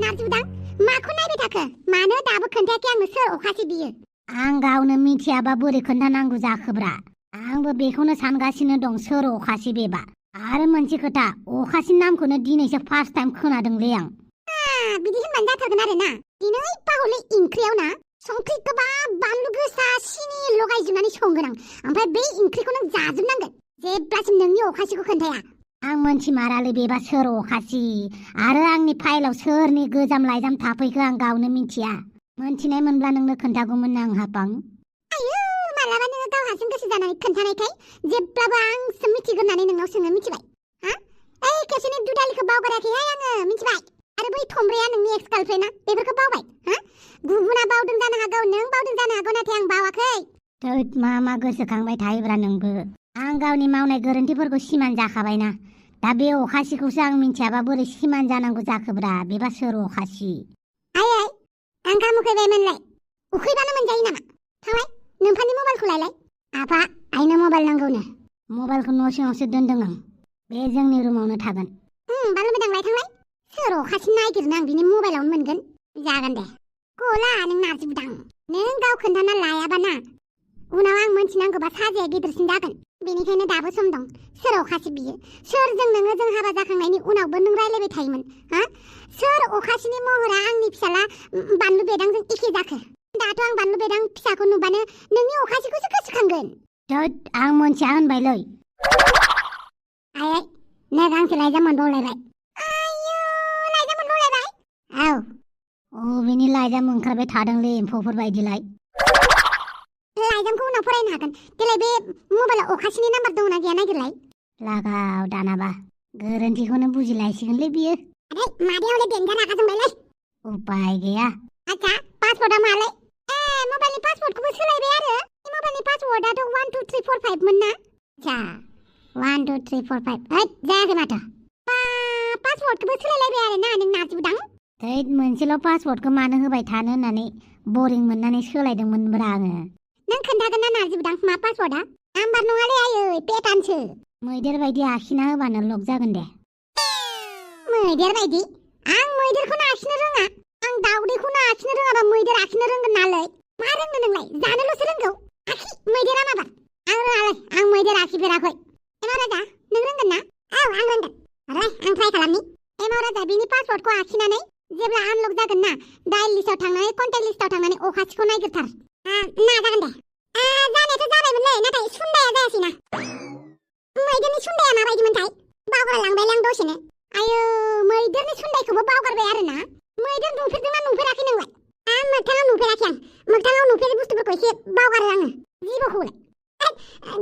नारजिबुदां माखौ नायबाय थाखो मानो दाबो खोन्थायाखै आंनो सोर अखासि बियो आं गावनो मिथियाबा बोरै खोन्थानांगौ जाखोब्रा आंबो बेखौनो सानगासिनो दं सोर अखासि बेबा आरो मोनसे खोथा अखासि नामखौनो दिनैसो फार्स्ट टाइम खोनादोंलै आं बिदि होनबानो जाथारगोन आरो ना दिनै पाहले ओंख्रियाव ना संख्रि गोबाब बानलु गोसा सिनि लगायजोबनानै संगोन आं ओमफ्राय बे ओंख्रिखौ नों जाजोबनांगोन जेब्लासिम नोंनि अखासिखौ खोन्थाया आं मोनथिमारालै बेबा सोर अखासि आरो आंनि फाइलाव सोरनि गोजाम लाइजाम थाफैखो आं गावनो मिथिया मोनथिनाय मोनब्ला नोंनो खोन्थागौमोन आं हापां आयौ मालाबा नोङो गाव हारसिं गोसो जानानै खोन्थानायखाय जेब्लाबो आंसो मिथिगोन होननानै नोंनाव सोङो मिथिबाय हा ओइ खेबसेनि दुदालिखौ बावगाराखैहाय आङो मिथिबाय आरो बै थमब्रैया नोंनि एक्स गार्लफ्रेन्डआ बेफोरखौ बावबाय हा गुबुना बावदों जानो हागौ नों बावदों जानो हागौ नाथाय आं बावाखै थोद मा गोसोखांबाय थायोब्रा नोंबो आं गावनि मावनाय गोरोन्थिफोरखौ सिमान जाखाबायना दा बे अखासिखौसो आं मिथियाबा बोरै सिमान जानांगौ जाखोब्रा बेबा सोर अखासि आइ ओंखाम उखैबायमोनलाय उखैबानो मोनजायो नामा थांलाय नोंफानि मबाइलखौ लायलाय आफा आइनो मबाइल नांगौनो मबाइलखौ न' सिङावसो दोनदों आं बे जोंनि रुमावनो थागोन बानलु मोदांलाय थांलाय सोर अखासि नागिरनो आं बिनि मबाइलावनो मोनगोन जागोन दे गला नों नारजिबुदां नों गाव खोन्थाना लायाबा ना उनाव आं मोनथिनांगौबा साजाया गिदिरसिन जागोन बेनिखायनो दाबो सम दं सोर अखासि बियो सोरजों नोङो जों हाबा जाखांनायनि उनावबो नों रायलायबाय थायोमोन हा सोर अखासिनि महरा आंनि फिसाला बानलु बेदांजों एखे जाखो दाथ' आं बानलु बेदां फिसाखौ नुबानो नोंनि अखासिखौसो गोसोखांगोन थोद आं मोनथिया होनबायलै आइ नै गांसे लाइजाम मोनबावलायबाय आयौ लाइजाम मोनबावलायबाय औ बेनि लाइजाम ओंखारबाय थादोंलै एम्फौफोर बायदिलाय लाइजामखौ उनाव फरायनो हागोन देलाय बे मबाइलाव अखासिनि नाम्बार दंना गैया नागिरलाय लागाव दानाबा गोरोन्थिखौनो बुजिलायसिगोनलै बियो आदै मादैयावलाय देनजार रागा जोंबायलै उपाय गैया आच्छा पासवर्डआ मालाय मबाइलनि पासवर्डखौबो सोलायबाय आरो मबाइलनि पासवर्डआथ' 1 2 3 4 5 मोन ना आच्छा 1 2 3 4 5 हैद जायाखै माथो पासवर्डखौबो सोलायलायबाय आरो ना नों नारजिबुदां हैद मोनसेल' पासवर्डखौ मानो होबाय थानो होननानै बरिं मोननानै सोलायदोंमोनब्रा आङो नों खोन्थागोन ना नारजिबुदां मा पासवर्डआ नाम्बार नङालै आयै पेटार्नसो मैदेर बायदि आखिना होबानो लक जागोन दे मैदेर बायदि आं मैदेरखौनो आखिनो रोङा आं दाउदैखौनो आखिनो रोङाबा मैदेर आखिनो रोंगोन नालाय मा रोंनो नोंलाय जानोल'सो रोंगौ आखि मैदेरा माबा आं रोङालै आं मैदेर आखिफेराखै एमाव राजा नों रोंगोन ना औ आं रोंगोन आं ट्राइ खालामनि एमाव राजा बिनि पासवर्डखौ आखिनानै जेब्ला आनलक जागोन ना डायल लिस्टआव थांनानै कन्टेक्ट लिस्टआव थांनानै अखासिखौ नायगिरथार जागोन दे जानायाथ' जाबायमोनलै नाथाय सुन्दाया जायासै ना मैदेरनि सुन्दाया माबायदिमोनथाय बावगारलांबायलै आं दसेनो आयौ मैदेरनि सुन्दायखौबो बावगारबाय आरो ना मैदेर नुफेरदोंना नुफेराखै नोंलाय मोगथाङाव नुफेराखै आं मोगथाङाव नुफेरै बुस्थुफोरखौ एसे बावगारो आङो जिबौखौलाय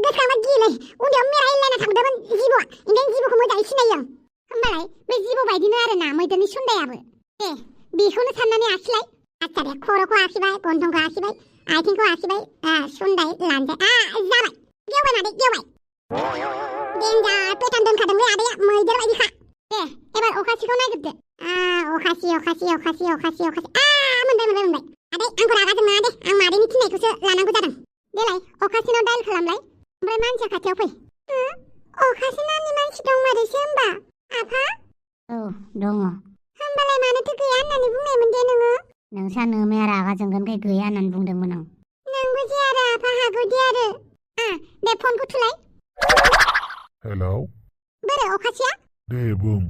गोसोखांबा गियोलै उन्दैयाव मेरायलायना थांदोंमोन जिबौआ ओंखायनो जिबौखौ मोजाङै सिनायो आं होमबालाय बे जिबौ बायदिनो आरो ना मैदेरनि सुन्दायाबो दे बेखौनो साननानै आखिलाय आच्छा दे खर'खौ आखिबाय गन्थंखौ आखिबाय आथिंखौ आखिबाय सुन्दाय लानजाय जाबाय गेवबाय मादै गेवबाय देन्जार पेटार्न दोनखादोंलै आदैया मैदेर बायदिखा दे एबार अखासिखौ नागिरदो अखासि मोनबाय आदै आंखौ रागा जोंनाङा दे आं मादैनि थिननायखौसो लानांगौ जादों देलाय अखासिनाव डायल खालामलाय ओमफ्राय मानसिया खाथियाव फै अखासि नामनि मानसि दं मारैसो होमबा आफा औ दङ होमबालाय मानोथो गैया होननानै बुंनायमोन दे नोङो नोंसा नोमाया रागा जोंगोनखाय गैया होननानै बुंदोंमोन आं नोंबो जे आरो आफा हागौ दे आरो दे फनखौ थुलाय हेलौ बोरो अखासिया दे बुं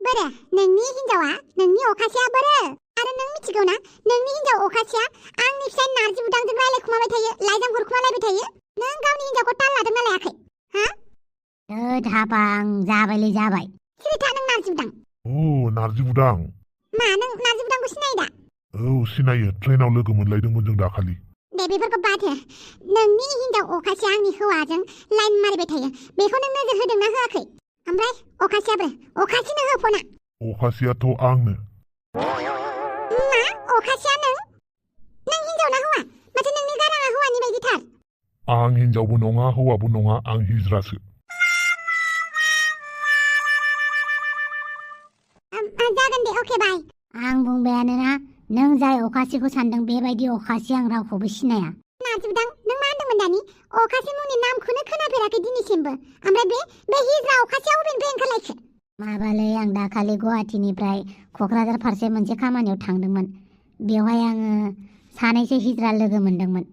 बोरो नोंनि हिन्जावा नोंनि अखासिया बोरो आरो नों मिथिगौ ना नोंनि हिन्जाव अखासिया आंनि फिसाय नारजिबुदांजों रायलायखुमाबाय थायो लाइजाम हरखुमालायबाय थायो नों गावनि हिन्जावखौ ताल लादोंना लायाखै हाबां जाबायलै जाबाय सिरि था नों नारजिबुदां औ नारजिबुदां मा नों नारजिबुदांखौ सिनायो दा औ सिनायो ट्रेनाव लोगो मोनलायदोंमोन जों दाखालि दे बेफोरखौ बाद हो नोंनि हिन्जाव अखासिया आंनि हौवाजों लाइन मारिबाय थायो बेखौ नों नोजोर होदोंना होआखै ओमफ्राय अखासियाबो अखासिनो हो फना अखासियाथ' आंनो मा अखासिया नों हिन्जाव ना हौवा माथो नोंनि गाराङा हौवानि बायदिथार आं हिन्जावबो नङा हौवाबो नङा आं हिजरासो जागोन दे अके बाय आं बुंबायानो ना नों जाय अखासिखौ सानदों बेबायदि अखासि आं रावखौबो सिनाया नारजिबुदां नों मा होनदोंमोन दानि अखासि मुंनि नामखौनो खोनाफेराखै दिनैसिमबो ओमफ्राय बे हिजरा अखासिया अबेनिफ्राय ओंखारलायखो माबालै आं दाखालि गुवाहाटीनिफ्राय क'क्राझार फारसे मोनसे खामानियाव थांदोंमोन। बेवहाय आङो सानैसो हिजरा लोगो मोनदोंमोन।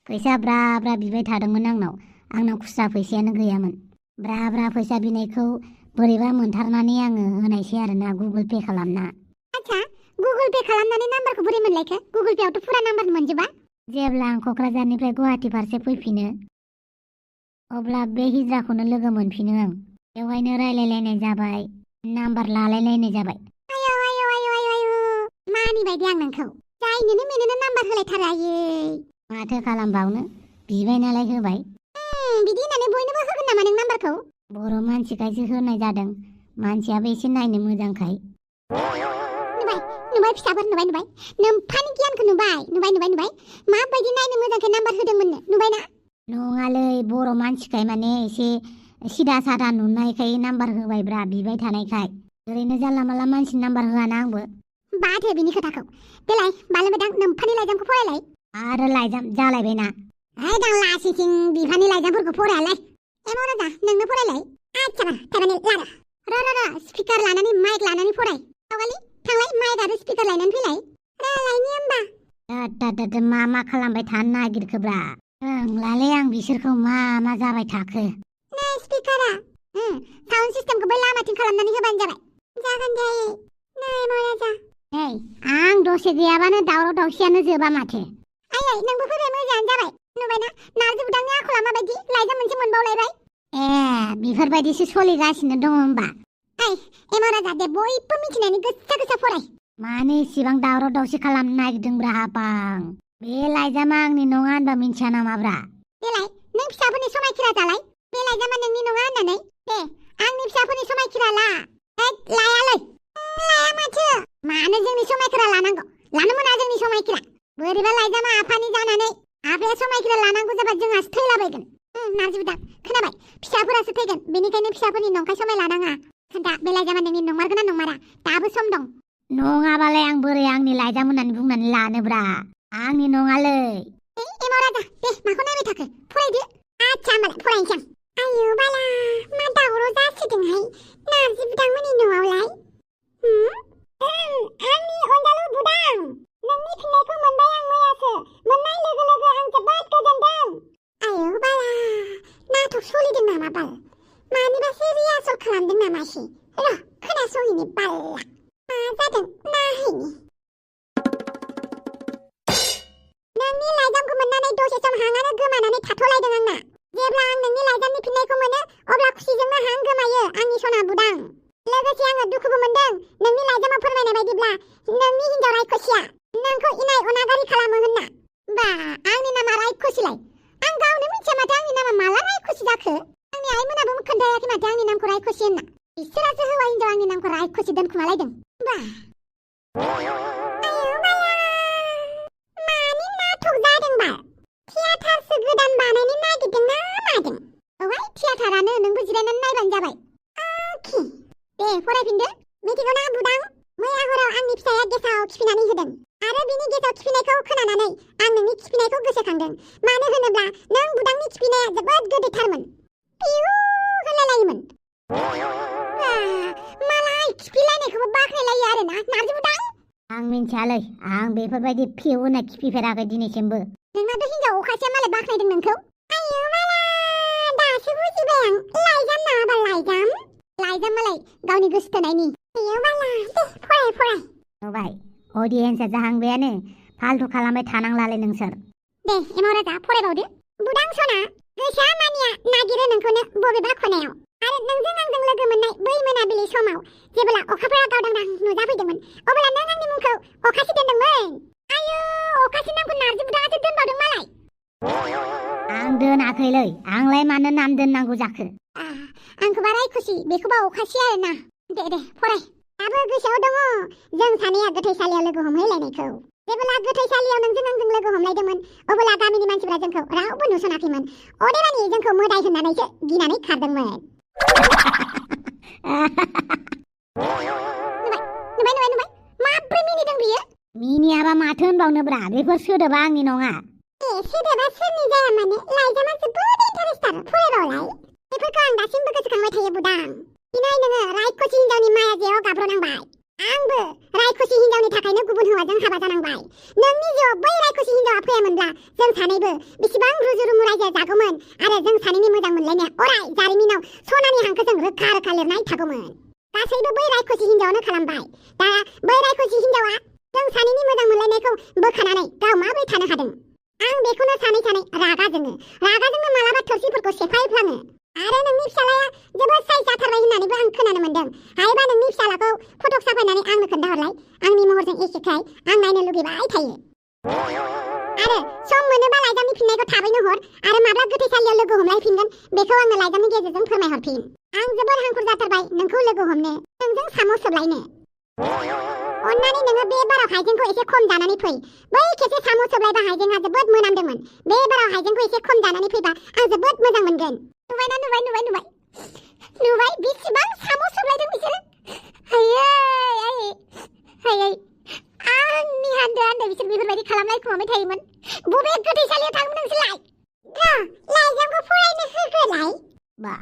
फैसा ब्रा ब्रा बिबाय थादोंमोन आंनाव खुस्रा फैसायानो गैयामोन। ब्रा ब्रा फैसा बिनायखौ बोरैबा मोनथारनानै आङो होनायसै आरोना गुगोल पे खालामना। आच्छा, गुगोल पे खालामनानै नाम्बारखौ बोरै मोनलायखो? गुगोल पेआवथ' फुरा नाम्बार मोनजोबा। जेब्ला आं क'क्राझारनिफ्राय गुवाहाटी फारसे फैफिनो अब्ला बे हिजराखौनो लोगो मोनफिनो आं। बेवहायनो रायलायलायनाय जाबाय, नाम्बार लालायलायनाय जाबाय। आयौ आयौ आयौ आयौ आयौ मानि बायदि आं नोंखौ जायनोनो मेनोनो नाम्बार होलायथारो आयै। माथो खालामबावनो, बिबाय नालाय होबाय। बिदि होननानै बयनोबो होगोन नामा नों नाम्बारखौ? बर' मानसिखायसो होनाय जादों, मानसियाबो एसे नायनो मोजांखाय। नुबाय फिसाफोर, नुबाय नोम्फानि गियानखौ नुबाय माबायदि नायनो मोजांखाय नाम्बार होदोंमोननो, नुबायना? नङालै, बर' मानसिखाय माने एसे सिदा सादा नुनायखाय नाम्बार होबायब्रा, बिबाय थानायखाय। ओरैनो जानला मानला मानसिनि नाम्बार होआना आंबो। बाथो बिनि खोथाखौ। देलाय बालमेदां नोम्फानि लाइजामखौ फरायलाय। आरो लाइजाम जालायबायना। दां लासिथिं बिफानि लाइजामफोरखौ फरायालाय। एमाव राजा नोंनो फरायलाय। आच्छा थारमाने लारा स्पिकार लानानै माइक लानानै फराय। दावगालि थांलाय माइक आरो स्पिकार लायनानै फैलाय। रायलायनि होमबा। मा खालामबाय थानो नागिरखोब्रा? रोंलालै आं बिसोरखौ मा जाबाय थाखो। नै स्पिकारा साउन्ड सिस्टेमखौ बै लामाथिं खालामनानै होबानो जाबाय। जागोन दे नै एमाव राजा। नै आं दसे गैयाबानो दावराव दावसियानो जोबा माथो। आयै नोंबो फैबाय, मोजाङानो जाबाय। नुबायना नारजि बुदांनि आखला माबायदि? लाइजाम मोनसे मोनबावलायबाय। बेफोरबायदिसो सोलिगासिनो दङ होमबा? एमाव राजा दे बयबो मिथिनायनि गोसा फराय। मानो इसिबां दावराव दावसि खालामनो नागिरदोंब्रा हाबां? बे लाइजामा आंनि नङा होनबा मिन्थिया नामाब्रा? देलाय नों फिसाफोरनि समायखिरा जालाय। बे लाइजामा नोंनि नङा होननानै दे आंनि फिसाफोरनि समायखिरा ला। लायालै लाया माथो। मानो जोंनि समायखिरा लानांगौ? लानो मोना जोंनि समायखिरा। बोरैबा लाइजामा आफानि जानानै आफाया समायखिरा लानांगौ जाबा जोंहासो थैलाबायगोन। नारजि बुदां खोनाबाय, फिसाफोरासो थैगोन, बेनिखायनो फिसाफोरनि नंखाय समाय लानाङा। खोन्था बे लाइजामा नोंनि नंमारगोना नंमारा? दाबो सम दं। नङाबालाय आं बोरै आंनि लाइजाम होननानै बुंनानै लानोब्रा? आंनि नङालै। एमाव राजा दे माखौ नायबाय थाखो? फरायदो। आच्छा होमबालाय फरायनोसै आं। आयौ बाला मा दावराव जासोदोंहाय नारजि बुदांमोननि न'आवलाय? आंनि अनजालु बुदां, नोंनि फिननायखौ मोनबाय आं मैयासो। मोननाय लोगो लोगो आं जोबोद गोजोनदों। आयौ बाला नाटक सोलिदों नामा बाल? मानिबासो रिहार्सेल खालामदों नामासै? र' खोनासंहैनि बाल्ला मा जादों नायहैनि। नोंनि लाइजामखौ मोननानै दसे सम हांआनो गोमानानै थाथ'लायदों आंना। जेब्ला आं नोंनि लाइजामनि फिननायखौ मोनो अब्ला खुसिजोंनो हां गोमायो आंनि सना बुदां। लोगोसे आङो दुखुबो मोनदों। नोंनि लाइजामाव फोरमायनाय बायदिब्ला नोंनि हिन्जाव रायखसिया नोंखौ इनाय अनागारि खालामो होनना। बा आंनि नामा रायखसिलाय? आं गावनो मिथिया माथो आंनि नामा माला रायखसि जाखो। आंनि आइमोनाबो खोन्थायाखै माथो आंनि नामखौ रायखसि होनना। बिसोरासो हौवा हिन्जाव आंनि नामखौ रायखसि दोनखुमालायदों। बा आयौ बाला मानि नाटक जादों बा? थियाटारसो गोदान बानायनो नागिरदों ना मादों? औहाय थियाटारानो, नोंबो जिरायनानै नायबानो जाबाय। आखि दे फरायफिनदो। मिथिगौ ना बुदां, मैया हराव आंनि फिसाया गेसाव खिफिनानै होदों आरो बिनि गेसाव खिफिनायखौ खोनानानै आं नोंनि खिफिनायखौ गोसोखांदों। मानो होनोब्ला नों बुदांनि खिफिनाया जोबोद गोदैथारमोन। पिउ होनलायलायोमोन। मालाय खिफिलायनायखौबो बाख्नायलायो आरोना नारजि बुदां। आं मिन्थियालै, आं बेफोरबायदि फिउ होनना खिफिफेराखै दिनैसिमबो। नोंनाथ' हिन्जाव अखासेया मालाय बाख्नायदों नोंखौ। आयौ माला दासो बुजिबाय आं। लाइजाम नामाबा लाइजाम? लाइजाम मालाय गावनि गोसो थोनायनि। आयौ माला दे फराय। नुबाय, अडियेन्सआ जाहांबायानो। फाल्थु खालामबाय थानांलालै नोंसोर। दे एमाव राजा फरायबावदो। बुदां सना, गोसोआ मानिया नागिरो नोंखौनो बबेबा खनायाव। आरो नोंजों आंजों लोगो मोननाय बै मोनाबिलि समाव जेब्ला अखाफोरा गावदांदां नुजाफैदोंमोन अब्ला नों आंनि मुंखौ अखासि दोनदोंमोन। आयौ अखासि नामखौ नारजि बुदाङासो दोनबावदों मालाय। आं दोनाखैलै, आंलाय मानो नाम दोननांगौ जाखो? आंखौबा रायखसि, बेखौबा अखासि आरोना। दे फराय। दाबो गोसोआव दङ जों सानैया गोथैसालियाव लोगो हमहैलायनायखौ। जेब्ला गोथैसालियाव नोंजों आंजों लोगो हमलायदोंमोन अब्ला गामिनि मानसिफ्रा जोंखौ रावबो नुसनाखैमोन। अदेबानि जोंखौ मोदाय होननानैसो गिनानै खारदोंमोन। नुबाय माब्रै मिनिदों बियो? मिनियाबा माथो होनबावनोब्रा, बेफोर सोदोबा आंनि नङा। सोदोबा सोरनि जाया मानो लाइजामा जोबोद इन्टारेस्टार। फरायबावलाय। बेफोरखौ आं दासिमबो गोसोखांबाय थायो बुदां। दिनै नोङो रायखसि हिनजावनि मायाजेयाव गाब्रनांबाय आंबो रायखसि हिनजावनि थाखायनो गुबुन हौवाजों हाबा जानांबाय नोंनि जिउआव बै रायखसि हिनजावा फैयामोनब्ला जों सानैबो बेसेबां रुजु रुमु रायजो जागौमोन आरो जों सानैनि मोजां मोनलायनाया अराय जारिमिनाव सनानि हांखोजों रोखा रोखा लिरनाय थागौमोन गासैबो बै रायखसि हिनजावानो खालामबाय दा बै रायखसि हिनजावा जों सानैनि मोजां मोनलायनायखौ बोखानानै गाव माबोरै थानो हादों आं बेखौनो सानै सानै रागाजोंनो मालाबा थोरसिफोरखौ सेफायफ्लाङो आरो नोंनि फिसालाया जोबोद साइज जाथारबाय होननानैबो आं खोनानो मोन्दों हायोबा नोंनि फिसालाखौ फटक साफायनानै आंनो खोन्थाहरलाय आंनि महरजों एखेखाय आं नायनो लुगैबाय थायो आरो सम मोनोबा लाइजामनि फिननायखौ थाबैनो हर आरो माब्ला गोथैसालियाव लोगो हमलायफिनगोन बेखौ आंनो लाइजामनि गेजेरजों फोरमायहरफिन आं जोबोद हांखुर जाथारबाय नोंखौ लोगो हमनो नोंजों साम' सोबलायनो अन्नानै नोङो बे बाराव हाइजेंखौ एसे खम जानानै फै बै खेबसे साम' सोबलायबा हाइजेंआ जोबोद मोनामदोंमोन बे बाराव हाइजेंखौ एसे खम जानानै फैबा आं जोबोद मोजां मोनगोन नुबाय बेसेबां साम' सोबलायदों बिसोरो आयै आंनि हान्दो बिसोर बेफोरबायदि खालामलायखुमाबाय थायोमोन बबे गोथैसालियाव थाङोमोन नोंसोरलाय लाइजामखौ फरायनो होग्रोलाय बा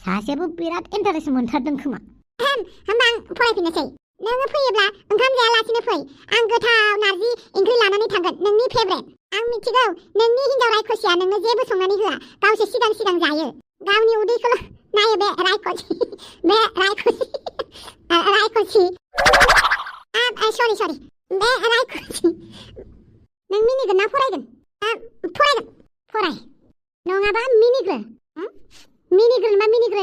सासेबो बिराद इन्टारेस्ट मोनथारदों खोमा होमबा आं फरायफिननोसै नोङो फैयोब्ला ओंखाम जायालासिनो फै आं गोथाव नारजि ओंख्रि लानानै थांगोन नोंनि फेभरेट आं मिथिगौ नोंनि हिनजाव रायखसिया नोंनो जेबो संनानै होआ गावसो सिगां जायो गावनि उदैखौल' नायो बे रायखसि सरि बे रायखसि नों मिनिगोन ना फरायगोन फराय नङाबा मिनिग्रो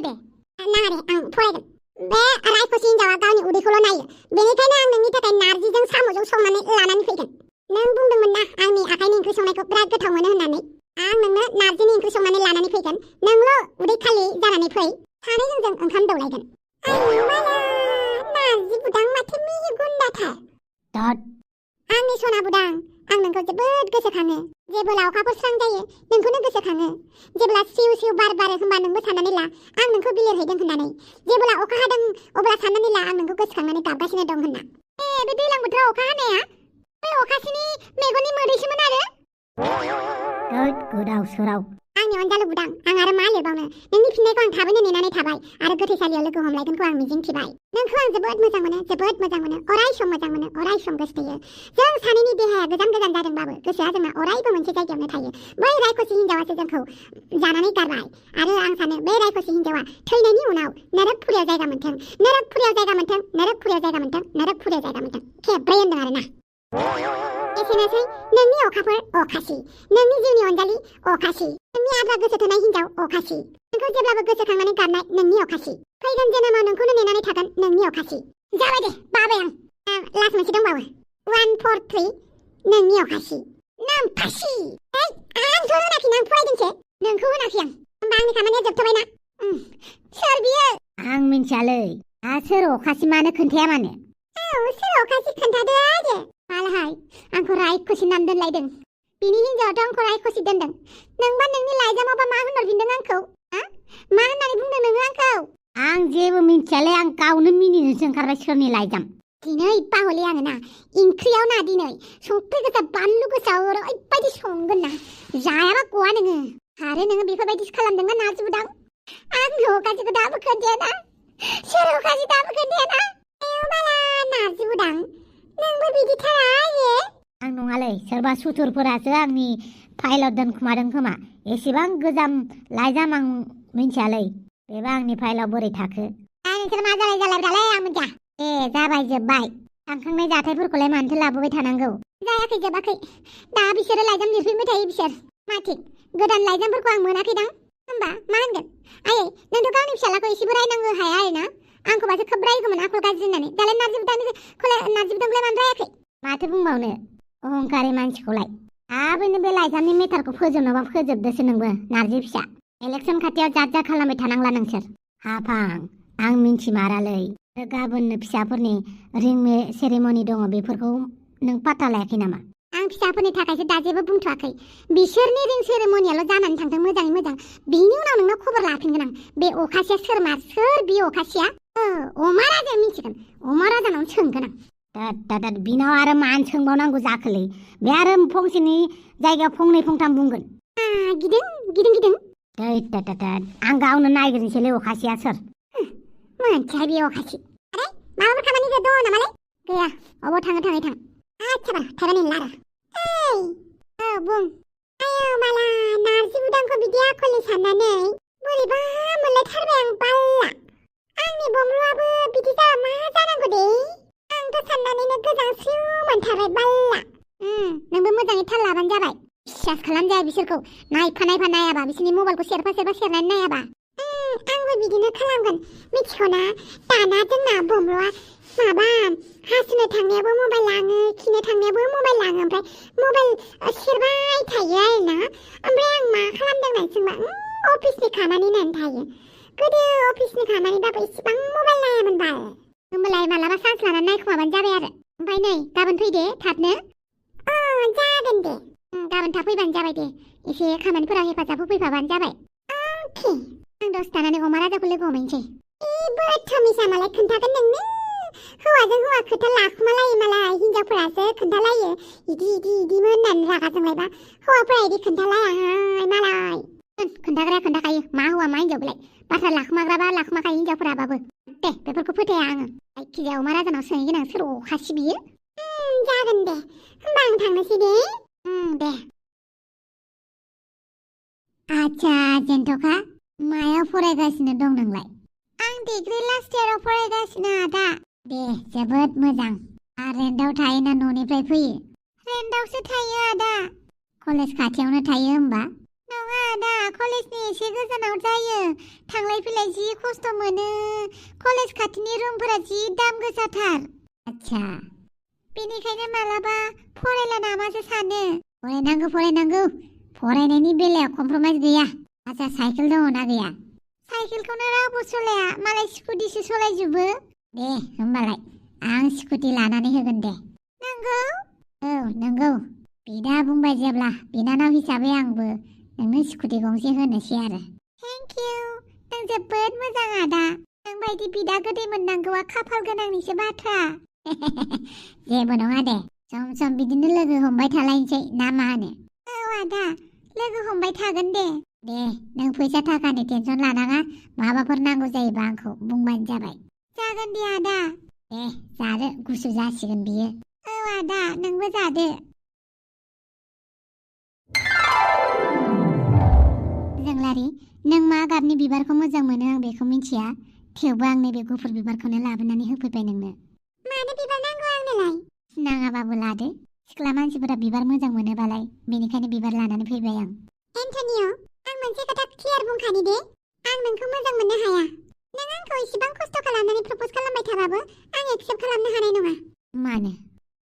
दे नाङा दे आं फरायगोन बे रायखसि हिनजावा गावनि उदैखौल' नायो बेनिखायनो आं नोंनि थाखाय नारजिजों साम'जों संनानै लानानै फैगोन नों बुंदोंमोन ना आंनि आखाइनि ओंख्रि संनायखौ बिराद गोथाव मोनो होननानै आं नोंनो नारजिनि ओंख्रि संनानै लानानै फैगोन नोंल' उदै खालि जानानै फै सानैजों जों ओंखाम दौलायगोन नारजि बुदां माथो मिहिगुन्दाथार आंनि सना बुदां आं नोंखौ जोबोद गोसोखाङो जेब्ला अखाफोर स्रां जायो नोंखौनो गोसोखाङो जेब्ला सिउ सिउ बार बारो होनबा नोंबो साननानै ला आं नोंखौ बिलिरहैदों होननानै जेब्ला अखा हादों अब्ला साननानै ला आं नोंखौ गोसोखांनानै गाबगासिनो दं होनना बे दैज्लां बोथोराव अखा हानाया बे अखासिनि मेगननि मोदैसोमोन आरो गोदाव सोराव आंनि अनजालु बुदां आं आरो मा लिरबावनो नोंनि फिननायखौ आं थाबैनो नेनानै थाबाय आरो गोथैसालियाव लोगो हमलायगोनखौ आं मिजिंथिबाय नोंखौ आं जोबोद मोजां मोनो अराय सम मोजां मोनो अराय सम गोसोथोयो जों सानैनि देहाया गोजान जादोंबाबो गोसोआ जोंना अरायबो मोनसे जायगायावनो थायो बै रायखसि हिनजावासो जोंखौ जानानै गारबाय आरो आं सानो बे रायखसि हिनजावा थैनायनि उनाव नरकपुरियाव जायगा मोनथों खेब्रै होनदों आरोना एसेनोसै नोंनि अखाफोर अखासि नोंनि जिउनि अनजालि अखासि नोंनि आद्रा गोसो थोनाय हिनजाव अखासि नोंखौ जेब्लाबो गोसोखांनानै गाबनाय नोंनि अखासि फैगोन जोनोमाव नोंखौनो नेनानै थागोन नोंनि अखासि जाबाय दे बाबाय आं लास्ट मोनसे दंबावो 143 नोंनि अखासि नामफासि आंथ' होनाखै आं फरायदोंसो नोंखौ होनाखै आं होमबा आंनि खामानिया जोबथ'बायना सोर बियो आं मिन्थियालै सोर अखासि मानो खोन्थाया मानो सोर अखासि खोन्थादो आरो मालाहाय आंखौ रायखसि नाम दोनलायदों बिनि हिनजावाथ' आंखौ रायखसि दोनदों नोंबा नोंनि लाइजामावबा मा होनहरफिनदों आंखौ मा होननानै बुंदों नोङो आंखौ आं जेबो मिन्थियालै आं गावनो मिनिनोसो ओंखारबाय सोरनि लाइजाम दिनै बाहले आङो ना ओंख्रियाव ना दिनै संख्रि गोसा बानलु गोसा ओरैबायदि संगोन ना जायाबा गवा नोङो आरो नोङो बेफोरबायदिसो खालामदोंना नारजि बुदां आंनि अखासिखौ दाबो खोन्थायाना सोर अखासि दाबो खोन्थायाना नारजि बुदां नोंबो बिदिथारा आं नङालै सोरबा सुथुरफोरासो आंनि फाइलाव दोनखुमादों खोमा एसेबां गोजाम लाइजाम आं मिन्थियालै बेबा आंनि फाइलाव बोरै थाखो नोंसोर मा जालायब्रालाय आं मिन्थिया जाबाय जोब्बाय थांखांनाय जाथायफोरखौलाय मानोथो लाबोबाय थानांगौ जायाखै जोबाखै दा बिसोरो लाइजाम लिरफिनबाय थायो बिसोर मा थिग गोदान लाइजामफोरखौ आं मोनाखैदां होमबा मा होनगोन आयै नोंथ' गावनि फिसालाखौ एसेबो रायनांगौ हाया आरोना आंखौबासो खोब रायगौमोन आखल गाज्रि होननानै दालाय नारजि बुदांखौलाय मानो रायाखै माथो बुंबावनो अहंकारि मानसिखौलाय थाबैनो बे लाइजामनि मेटारखौ फोजोबनोबा फोजोबदोसो नोंबो नारजि फिसा इलेक्सन खाथियाव जात खालामबाय थानांला नोंसोर हाफां आं मिन्थिमारालै गाबोननो फिसाफोरनि रिं सेरेमनि दङ बेफोरखौ नों पात्ता लायाखै नामा आं फिसाफोरनि थाखायसो दा जेबो बुंथ'वाखै बिसोरनि रिं सेरेमनियाल' जानानै थांथों मोजाङै मोजां बिनि उनाव नोंनाव खबर लाफिनगोन आं बे अखासिया सोर बे अखासिया अमा राजा मिथिगोन अमा राजानावनो सोंगोन आं बिनाव आरो मान सोंबावनांगौ जाखोलै बे आरो फंसेनि जायगायाव फंनै फंथाम बुंगोन गिदिं आं गावनो नायग्रोनोसैलै अखासिया सोर मोनथिया बेयो अखासि आरे माबाफोर खामानि दङ नामालै गैया अबाव थाङो थाङै थां आच्छा बार थाइबानि लारा ओइ बुं आयो माला नारजि बुदांखौ बिदि आखलनि साननानै बोरैबा मोनलायथारबाय आं बाल्ला आंनि बमरुआबो बिदि जाबा मा जानांगौ दे आंथ' साननानैनो गोजांस्रिउ मोनथारबाय बाल्ला नोंबो मोजाङै थाल लाबानो जाबाय बिश्वास खालामजाया बिसोरखौ नायफा नायाबा बिसोरनि मबाइलखौ सेरफा सेरनानै नायाबा आंबो बिदिनो खालामगोन मिथिखौना दाना जोंना बमरुआ माबा हासुनो थांनायावबो मबाइल लाङो खिनो थांनायावबो मबाइल लाङो ओमफ्राय मबाइल सेरबाय थायो आरोना ओमफ्राय आं मा खालामदों होननानै सोंबा अफिसनि खामानि होननानै थायो गोदो अफिसनि खामानिबाबो इसेबां मबाइल नायामोन बाल होमबालाय मालाबा चान्स लानानै नायखुमाबानो जाबाय आरो ओमफ्राय नै गाबोन फैदे थाबनो जागोन दे गाबोन थाब फैबानो जाबाय दे एसे खामानिफोराव हेफाजाब होफैफाबानो जाबाय अके आं दसे थानानै अमा राजाखौ लोगो हमहैनोसै बर्थमिसा मालाय खोन्थागोन नोंनो हौवाजों हौवा खोथा लाखुमालायो मालाय हिनजावफोरासो खोन्थालायो इदिमोन होननानै रागा जोंलायबा हौवाफोरा इदि खोन्थालायाहाय मालाय खोन्थाग्राया खोन्थाखायो मा हौवा मा हिनजाव बेलाय बाथ्रा लाखुमाग्राबा लाखुमाखायो हिनजावफोराबाबो दे बेफोरखौ फोथाया आङो जायखिजाया अमा राजानाव सोंहैगोन आं सोर अखासि बियो जागोन दे होमबा आं थांनोसै दे दे आच्छा जेन्थ'खा मायाव फरायगासिनो दं नोंलाय आं डिग्री लास्ट इयाराव फरायगासिनो आदा दे जोबोद मोजां रेन्टआव थायोना न'निफ्राय फैयो रेन्टआवसो थायो आदा कलेज खाथियावनो थायो होमबा नङा आदा कलेजनि एसे गोजानाव जायो थांलाय फैलाय जि खस्थ' मोनो कलेज खाथिनि रुमफोरा जि दाम गोसाथार आच्छा बेनिखायनो मालाबा फरायला नामासो सानो फरायनांगौ फरायनायनि बेलायाव कमप्रमाइज गैया आच्छा साइकेल दङ ना गैया साइकेलखौनो रावबो सलाया मालाय स्कुटिसो सलायजोबो दे होमबालाय आं स्कुटि लानानै होगोन दे नंगौ औ नंगौ बिदा बुंबाय जेब्ला बिनानाव हिसाबै आंबो नोंनो स्कुटि गंसे होनोसै आरो थेंक इउ नों जोबोद मोजां आदा नोंबायदि बिदा गोदै मोननांगौआ खाफाल गोनांनिसो बाथ्रा जेबो नङा दे सम बिदिनो लोगो हमबाय थालायनोसै ना मा होनो औ आदा लोगो हमबाय थागोन दे नों फैसा थाखानि टेनसन लानाङा माबाफोर नांगौ जायोबा आंखौ बुंबानो जाबाय जागोन दे आदा दे जादो गुसु जासिगोन बियो औ आदा नोंबो जादो जोंलारि नों मा गाबनि बिबारखौ मोजां मोनो आं बेखौ मिथिया थेवबो आं नैबे गुफुर बिबारखौनो लाबोनानै होफैबाय नोंनो मानो बिबार नांगौ आंनोलाय नाङाबाबो लादो सिख्ला मानसिफोरा बिबार मोजां मोनोबालाय बेनिखायनो बिबार लानानै फैबाय आं एन्टनिय आं मोनसे खोथा क्लियार बुंखानि दे आं नोंखौ मोजां मोननो हाया नों आंखौ इसेबां खस्थ' खालामनानै प्रप'ज खालामबाय थाबाबो आं एक्सेप्ट खालामनो हानाय नङा मानो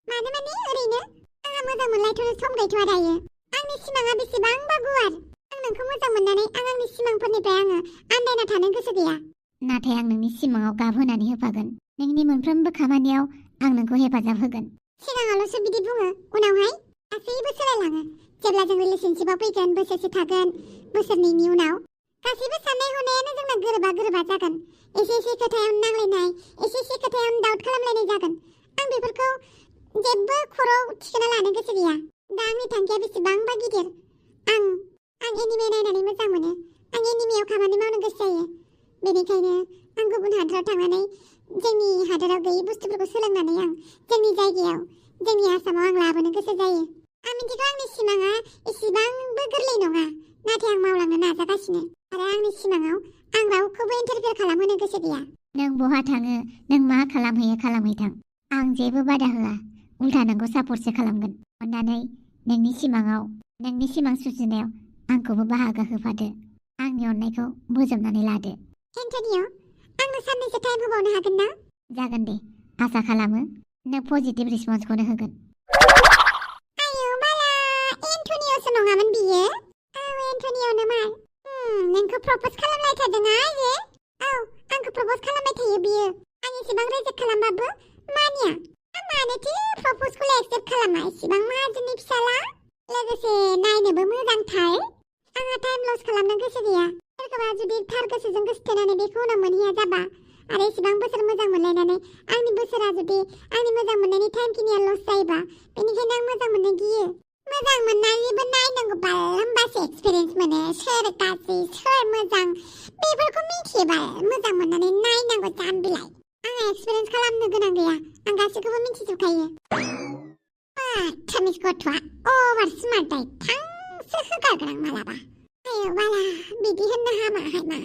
माने ओरैनो आंहा मोजां मोनलायथ'नो सम गैथ'आ दायो आंनि सिमाङा बेसेबांबा गुवार आं नोंखौ मोजां मोननानै आंनि सिमांफोरनिफ्राय आङो आन्दायना थानो गोसो गैया नाथाय आं नोंनि सिमाङाव गाब होनानै होफागोन नोंनि मोनफ्रोमबो खामानियाव आं नोंखौ हेफाजाब होगोन सिगाङावल'सो बिदि बुङो उनावहाय गासैबो सोलायलाङो जेब्ला जों रिलेशनशिपआव फैगोन बोसोरसे थागोन बोसोरनैनि उनाव गासैबो साननाय हनायानो जोंना गोरोबा जागोन एसे खोथायावनो नांलायनाय एसे खोथायावनो डाउट खालामलायनाय जागोन आं बेफोरखौ जेबो खर'आव थिखोना लानो गोसो गैया दा आंनि थांखिया बेसेबांबा गिदिर आं एनिमे नायनानै मोजां मोनो आं एनिमेयाव खामानि मावनो गोसो जायो बेनिखायनो आं गुबुन हादराव थांनानै जोंनि हादराव गैयै बुस्थुफोरखौ सोलोंनानै आं जोंनि जायगायाव जोंनि आसामाव आं लाबोनो गोसो जायो आं मिथिगौ आंनि सिमाङा एसेबांबो गोरलै नङा नाथाय आं मावलांनो नाजागासिनो आरो आंनि सिमाङाव आं रावखौबो इन्टारफेयर खालामहोनो गोसो गैया नों बहा थाङो नों मा खालामहैयो खालामहैथां आं जेबो बादा होआ उल्था नोंखौ सापर्टसो खालामगोन अन्नानै नोंनि सिमाङाव नोंनि सिमां सुजुनायाव आंखौबो बाहागो होफादो आंनि अननायखौ बोजबनानै लादो एन्टनिय आंनो साननैसो टाइम होबावनो हागोन ना जागोन दे आसा खालामो नों पजिटिभ रिसपन्सखौनो होगोन आयौ बाला एन्टनियसो नङामोन बियो औ एन्टनियनो मार नोंखौ प्रप'ज खालामलायथारदों आइयो औ आंखौ प्रप'ज खालामबाय थायो बियो आं एसेबां रिजेक्ट खालामबाबो मानिया मानोथो प्रप'जखौलाय एक्सेप्ट खालामा एसेबां माहाजोननि फिसाला लोगोसे नायनोबो मोजांथार आंहा टाइम लस खालामनो गोसो गैया सोरखौबा जुदि थार गोसोजों गोसोथोनानै बेखौ उनाव मोनहैया जाबा आरो एसेबां बोसोर मोजां मोनलायनानै आंनि बोसोरा जुदि आंनि मोजां मोननायनि टाइमखिनिया लस जायोबा बेनिखायनो आं मोजां मोननो गियो मोजां मोननानैबो नायनांगौ बाल होमबासो एक्सपिरियेन्स मोनो सोर गाज्रि सोर मोजां बेफोरखौ मिथियोबा मोजां मोननानै नायनांगौ जाम्बिलाय आं एक्सपिरियेन्स खालामनो गोनां गैया आं गासैखौबो मिथिजोबखायो थामिस गथ'आ अभार स्मार्टदाय थांसो होगारगोन आं मालाबा आयौ बाला बिदि होननो हामाहाय मा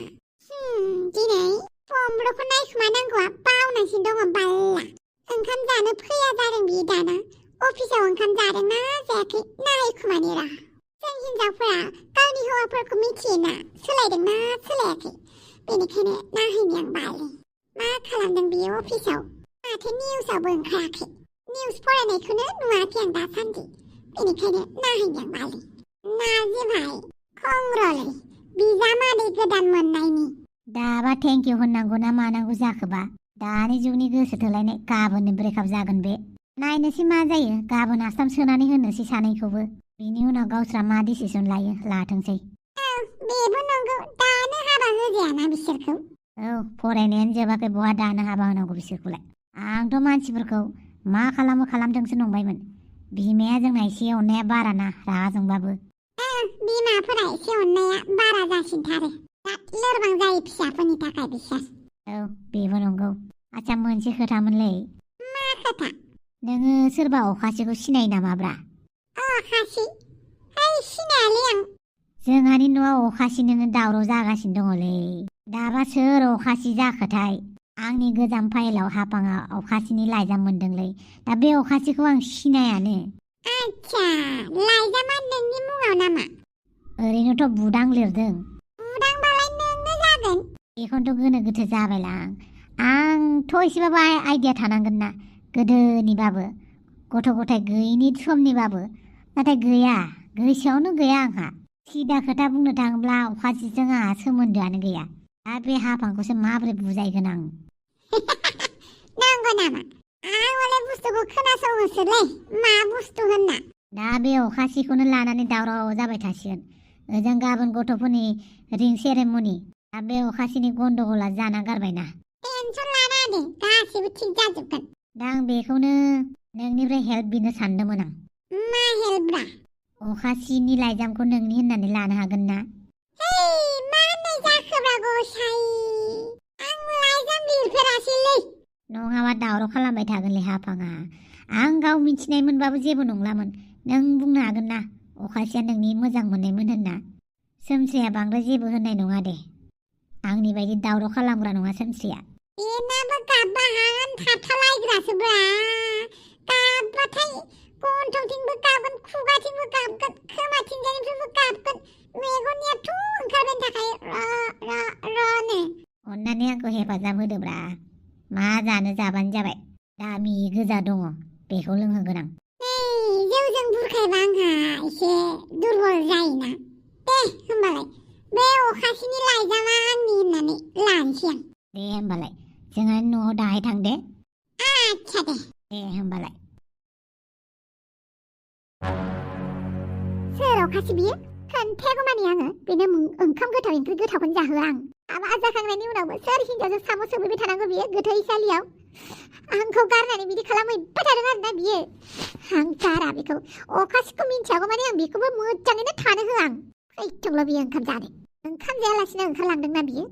दिनै फमब्र'खौ नायखुमानांगौआ बावनांसिनो दङ बाल्ला ओंखाम जानो फैया जादों बियो दाना अफिसाव ओंखाम जादोंना जायाखै नायखुमानि र' जों हिनजावफोरा गावनि हौवाफोरखौ मिथियोना सोलायदोंना सोलायाखै बेनिखायनो नायहैनि आं बाले मा खालामदों बियो अफिसाव माथो निउसावबो ओंखाराखै निउस फरायनायखौनो नुवाखै आं दासान्दि बेनिखायनो नायहैनि आं बाले नाजि भाइ कंग्रलै बिजामादै गोदान मोननायनि दाबा थेंक इउ होननांगौ ना मानांगौ जाखोबा दानि जुगनि गोसो थोलायनाय गाबोननो ब्रेकआप जागोन बे नायनोसै मा जायो गाबोन आसाम सोनानै होनोसै सानैखौबो बिनि उनाव गावस्रा मा डिसिसन लायो लाथोंसै बेबो नंगौ दानो हाबा होजायाना बिसोरखौ औ फरायनायानो जोबाखै बहा दानो हाबा होनांगौ बिसोरखौलाय आंथ' मानसिफोरखौ मा खालामो खालामथोंसो नंबायमोन बिमाया जोंना एसे अननाया बाराना रागा जोंबाबो बिमाफोरा एसे अननाया बारा जासिनथारो लोरबां जायो फिसाफोरनि थाखाय बिसोर औ बेबो नंगौ आच्छा मोनसे खोथामोनलै मा खोथा नोङो सोरबा अखासेखौ सिनायो नामाब्रा अखासि ओइ सिनायालै आं जोंहानि न'आव अखासिनोनो दावराव जागासिनो दङलै दाबा सोर अखासि जाखोथाय आंनि गोजाम फाइलाव हाफाङा अखासिनि लाइजाम मोनदोंलै दा बे अखासिखौ आं सिनायानो आच्छा लाइजामा नोंनि मुङाव नामा ओरैनोथ' बुदां लिरदों बुदांबालाय नोंनो जागोन बेखौनोथ' गोनो गोथो जाबायलां आंथ' एसेबाबो आइडिया थानांगोन ना गोदोनिबाबो गथ' गथाय गैयिनि समनिबाबो नाथाय गैया गोसोआवनो गैया आंहा सिदा खोथा बुंनो थाङोब्ला अखासिजों आंहा सोमोन्दोआनो गैया दा बे हाफांखौसो माबोरै बुजायगोन आं नंगौ नामा आं हले बुस्थुखौ खोनासङोसोलै मा बुस्थु होनना दा बे अखासिखौनो लानानै दावराव जाबाय थासिगोन ओजों गाबोन गथ'फोरनि रिं सेरेमनि दा बे अखासिनि गन्डगला जाना गारबायना टेनसन लाना दे गासिबो थिग जाजोबगोन दा आं बेखौनो नोंनिफ्राय हेल्प बिनो सानदोंमोन आं मा हेल्पब्रा अखासिनि लाइजामखौ नोंनि होननानै लानो हागोन ना मा होननाय जाखोब्रा गसाई आं लाइजाम लिरफेरासैलै नङाबा दावराव खालामबाय थागोनलै हाफाङा आं गाव मिथिनायमोनबाबो जेबो नंलामोन नों बुंनो हागोन ना अखासिया नोंनि मोजां मोननायमोन होनना सोमस्रिया बांद्राय जेबो होननाय नङा दे आंनि बायदि दावराव खालामग्रा नङा सोमस्रिया बेनाबो गाब्बा हां थाथालायग्रासोब्रा गाब्बाथाय गन्थंथिंबो गाबगोन खुगाथिंबो गाबगोन खोमाथिंजायनिफ्रायबो गाबगोन मेगननियाथ' ओंखारबाय थाखायो र'नो अन्नानै आंखौ हेफाजाब होदोब्रा मा जानो जाबानो जाबाय दामि गोजा दङ बेखौ लोंहोगोन आं जौजों बुरखायबा आंहा एसे दुरबल जायोना दे होमबालाय बे अखासिनि लाइजामा आंनि होननानै लानोसै आं दे होमबालाय जोंहा न'आव दाहाय थां दे आच्छा दे होमबालाय सोर अखासि बियो खोन्थायागौ मानि आङो बेनो ओंखाम गोथाव ओंख्रि गोथावखौनो जाहोआ आं हाबा जाखांनायनि उनावबो सोर हिनजावजों साम' सोबैबाय थानांगौ बियो गोथैसालियाव आंखौ गारनानै बिदि खालामहैबाय थादों आरोना बियो आं गारा बेखौ अखासिखौ मिन्थियागौ मानि आं बेखौबो मोजाङैनो थानो होआ आं फैथोंल' बियो ओंखाम जानो ओंखाम जायालासिनो ओंखारलांदोंना बियो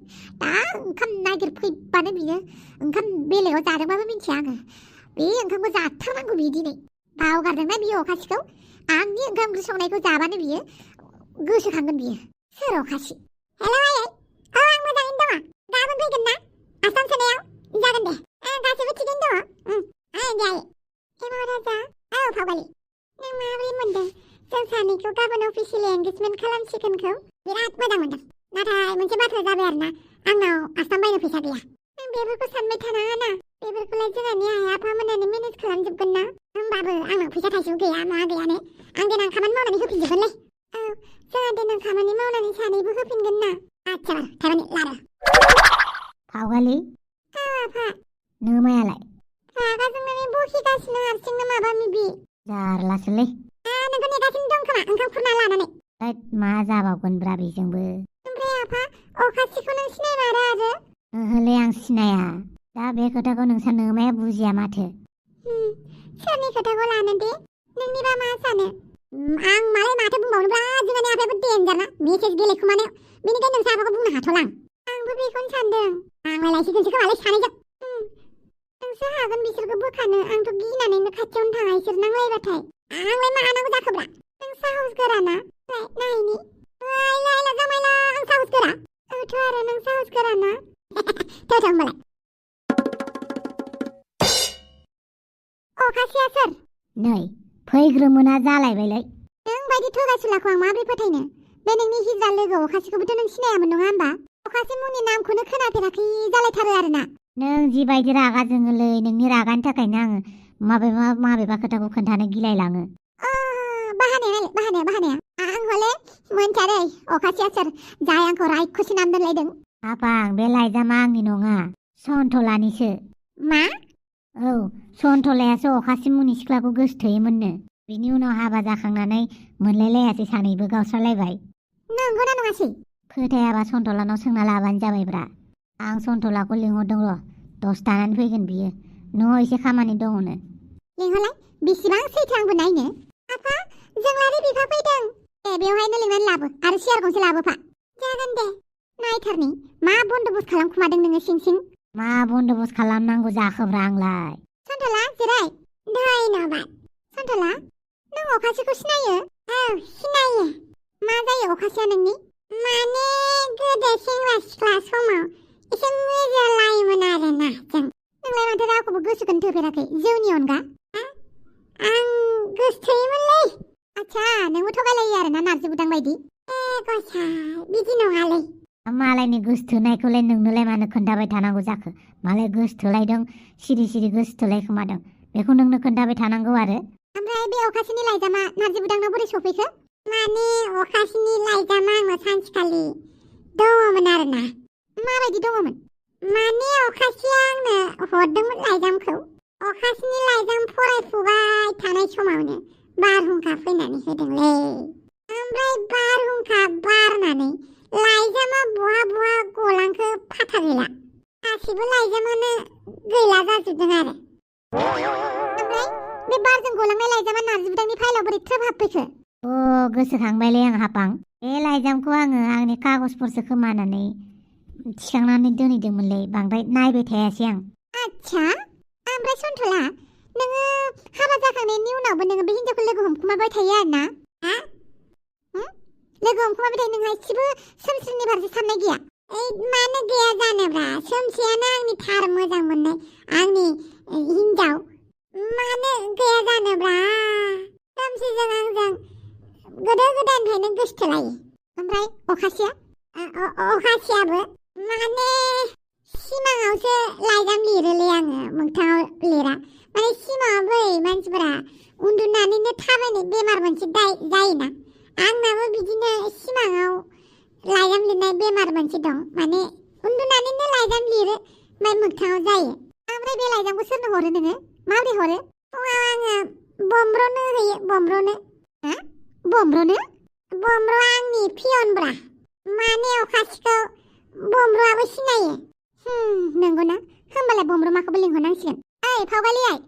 दा ओंखाम नागिरफैबानो बियो ओंखाम बेलेगाव जादोंबाबो मिन्थिया आङो बे ओंखामखौ जाथारनांगौ बियो दिनै बावगारदोंना बियो अखासिखौ आंनि ओंखाम ओंख्रि संनायखौ जाबानो बियो गोसोखांगोन बियो सोर अखासि हेलौ आयै आं मोजाङैनो दङ गाबोन फैगोन ना आसाम सोनायाव जागोन दे गासैबो थिगैनो दङ दे आयै हेमा राजा फावगालि नों माबोरै मोनदों जों सानैखौ गाबोन अफिसियेलि एंगेजमेन्ट खालामसिगोनखौ बिराद मोजां मोनदों नाथाय मोनसे बाथ्रा जाबाय आरोना आंनाव आसाम बायनो फैसा गैया नों बेफोरखौ सानबाय थानाङा ना बेफोरखौलाय जोंहानि आइ आफामोनानो मेनेज खालामजोबगोन ना होमबाबो आंनाव फैसा थाइसेबो गैया मा गैयानो आं देनां खामानि मावनानै होफिनजोबगोनलै जोंहा देनां खामानि मावनानै सानैबो होफिनगोन ना आच्छा थारमाने लादो फावगालि आफा नोमायालाय रागा जोंनानै बखिगासिनो हारसिंनो माबा मिबि जारलासोलै नोंखौ नेगासिनो दं खोमा ओंखाम खुरना लानानै मा जाबावगोनब्रा बेजोंबो ओमफ्राय आफा अखासिखौ नों सिनायमारा आरो ओहोलै आं सिनाया दा बे खोथाखौ नोंसा नोमाया बुजिया माथो सोरनि खोथाखौ लानो दे नोंनिबा मा सानो आं मालाय माथो बुंबावनोब्रा जोंहानि आफायाबो देन्जार ना मेसेज गेलेखुमानायाव बेनिखायनो नोंसा आफाखौ बुंनो हाथ'लां आंबो बेखौनो सानदों आंलाय लायसिगोनसो खोमालै सानैजों नोंसो हागोन बिसोरखौ बोखानो आंथ' गिनानैनो खाथियावनो थाङा इसोर नांलायबाथाय आंलाय मा हानांगौ जाखोब्रा नों साहस गोराना नायनि लायला जामायला आं साहस गोरा औथ' आरो नों साहस गोराना थाव होमबालाय अखासिया सोर नै फैग्रोमोना जालायबायलै नों बायदि थगायसुलाखौ आं माबोरै फोथायनो बे नोंनि हिजरा लोगो अखासिखौबोथ' नों सिनायामोन नङा होमबा अखासि मुंनि नामखौनो खोनाफेराखै जालायथारो आरोना नों जिबायदि रागा जोङोलै नोंनि रागानि थाखायनो आङो माबेबा खोथाखौ खोन्थानो गिलायलाङो बाहानाया आं हले मोनथियादै अखासिया सोर जाय आंखौ रायखुसि नाम दोनलायदों आफां बे लाइजामा आंनि नङा सन्थलानिसो मा औ सन्थलायासो अखासि मुंनि सिख्लाखौ गोसोथोयोमोननो बिनि उनाव हाबा जाखांनानै मोनलायलायासै सानैबो गावस्रालायबाय नंगौना नङासै फोथायाबा सन्थलानाव सोंना लाबानो जाबायब्रा आं सन्थलाखौ लिंहरदों र' दसे थानानै फैगोन बियो न'आव एसे खामानि दङनो लिंहरलाय बेसेबां सैथो आंबो नायनो आफा जोंलारि बिफा फैदों दे बेवहायनो लिंनानै लाबो आरो सियार गंसे लाबोफा जागोन दे नायथारनि मा बन्दबस्त खालामखुमादों नोङो सिं मा बन्दबस्त खालामनांगौ जाखोब्रा आंलाय सन्थला जिराय धन्यबाद सन्थला नों अखासिखौ सिनायो औ सिनायो मा जायो अखासिया नोंनि माने गोदो सेंग्रा सिख्ला समाव एसे मोजांलायोमोन आरोना जों नोंलाय माथो रावखौबो गोसोखौनो थोफेराखै जौनि अनगा आं गोसोथोयोमोनलै आच्छा नोंबो थगायलायो आरोना नारजि बुदां बायदि गसाय बिदि नङालै मालायनि गोसोथोनायखौलाय नोंनोलाय मानो खोन्थाबाय थानांगौ जाखो मालाय गोसोथोलायदों सिरि गोसोथोलायखोमादों बेखौ नोंनो खोन्थाबाय थानांगौ आरो ओमफ्राय बे अखासिनि लाइजामा नारजि बुदांनाव बोरै सफैखो माने अखासिनि लाइजामा आंनाव सानसेखालि दङमोन आरोना माबायदि दङमोन माने अखासिया आंनो हरदोंमोन लाइजामखौ अखासिनि लाइजाम फरायफुबाय थानाय समावनो बारहुंखा फैनानै होदोंलै ओमफ्राय बारहुंखा बारनानै लाइजामा बहा गलांखो फाथा गैला गासिबो लाइजामानो गैला जाजोबदों आरो ओमफ्राय बे बारजों गलांनाय लाइजामा नारजि बुदांनि फाइलाव बोरै थ्रोब हाबफैखो गोसोखांबायलै आं हापां बे लाइजामखौ आङो आंनि कागजफोरसो खोमानानै थिखांनानै दोनहैदोंमोनलै बांद्राय नायबाय थायासै आं आच्छा ओमफ्राय सन्थला नोङो हाबा जाखांनायनि उनावबो नोङो बे हिन्जावखौ लोगो हमखुमाबाय थायो आरोना लोगो हमखुमाबाय थायो नोंहा एसेबो सोमस्रिनि फारसे साननाय गैया मानो गैया जानोब्रा सोमस्रियानो आंनि थार मोजां मोननाय आंनि हिन्जाव मानो गैया जानोब्रा सोमस्रिजों आंजों गोदो गोदायनिफ्रायनो गोसोथोलायो ओमफ्राय अखासियाबो माने सिमाङावसो लाइजाम लिरोलै आङो मोगथाङाव लिरा माने सिमाङाव बै मानसिफोरा उन्दुनानैनो थाबायनाय बेमार मोनसे जायोना आंनाबो बिदिनो सिमाङाव लाइजाम लिरनाय बेमार मोनसे दं माने उन्दुनानैनो लाइजाम लिरो ओमफ्राय मोगथाङाव जायो ओमफ्राय बे लाइजामखौ सोरनो हरो नोङो माबोरै हरो फुङाव आङो बम्ब्रनो होयो बम्ब्रनो आंनि पियनब्रा माने अखासिखौ बम्ब्रआबो सिनायो नंगौना होमबालाय बम्ब्रमाखौबो लिंहरनांसिगोन ओइ फावगालि आइ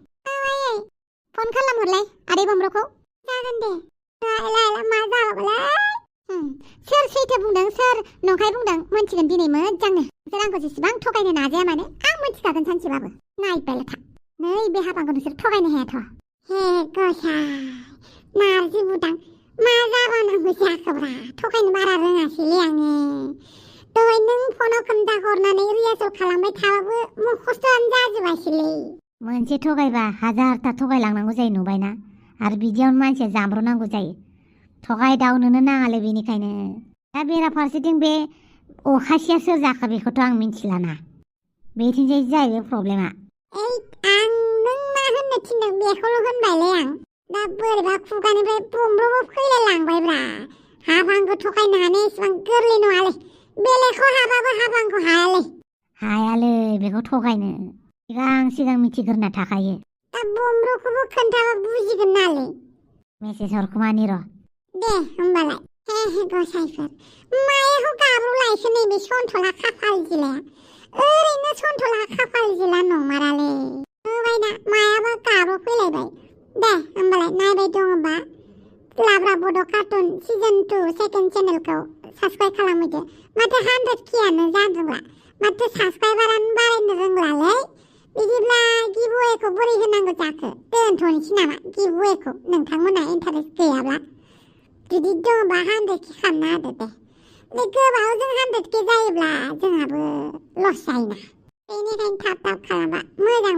फन खालामहरलाय आदै बम्ब्रखौ जागोन दे मा जाबावलाय सोर सैथो बुंदों सोर नंखाय बुंदों मोनथिगोन दिनै मोजांनो नोंसोर आंखौ जेसेबां थगायनो नाजाया मानो आं मोनथिखागोन सानसेबाबो नायबायलाय था नै बे हाबाखौ नोंसोर थगायनो हायाथ' हे गसाय नारजि बुदां मा जाबावनांगौ जाखोब्रा थगायनो बारा रोङासैलै आङो दहाय नों फनाव खोन्था हरनानै रिहार्सेल खालामबाय थाबाबो मुखस्थ'आनो जाजोबासैलै मोनसे थगायबा हाजारथा थगायलांनांगौ जायो नुबायना आरो बिदियावनो मानसिया जाम्ब्रनांगौ जायो थगायदावनोनो नाङालै बेनिखायनो दा बेराफारसेथिं बे अखासिया सोर जाखो बेखौथ' आं मिथिलाना बेथिंजाय जाहैबाय प्रब्लेमा आं नों मा होननो थिनदों बेखौल' होनबायलै आं दा बोरैबा खुगानिफ्राय बम्ब्रबो फैलायलांबायब्रा हाबांखौ थगायनो हानाय एसेबां गोरलै नङालै बेलेगखौ हाबाबो हाबांखौ हायालै बेखौ थगायनो सिगां मिथिग्रोना थाखायो दा बम्ब्रखौबो खोन्थाबा बुजिगोन नालै मेसेज हरखुमानि र' दे होमबालाय हे गसाइफोर मायाव गाब्र'लायखो नैबे सन्थला खाफाल जिलाया ओरैनो सन्थला खाफाल जिला नंमारालै होबायना मायाबा गाब्र' फैलायबाय दे होमबालाय नायबाय दङबा लाब्रा बड' कार्टुन सिजन 2 सेकेन्ड चेनेलखौ साबस्क्राइब खालामहैदो माथो 100Kआनो जादोंला माथो साबस्क्राइबारानो बारायनो रोंलालै बिदिब्ला गिभअवेखौ बोरै होनांगौ जाखो दोनथ'नोसै नामा गिभअवेखौ नोंथांमोना इन्टारेस्ट गैयाब्ला जुदि दङबा 100K खालामना होदो दे गोबाव जों 100K जायोब्ला जोंहाबो लस जायोना बेनिखायनो थाब थाब खालामबा मोजां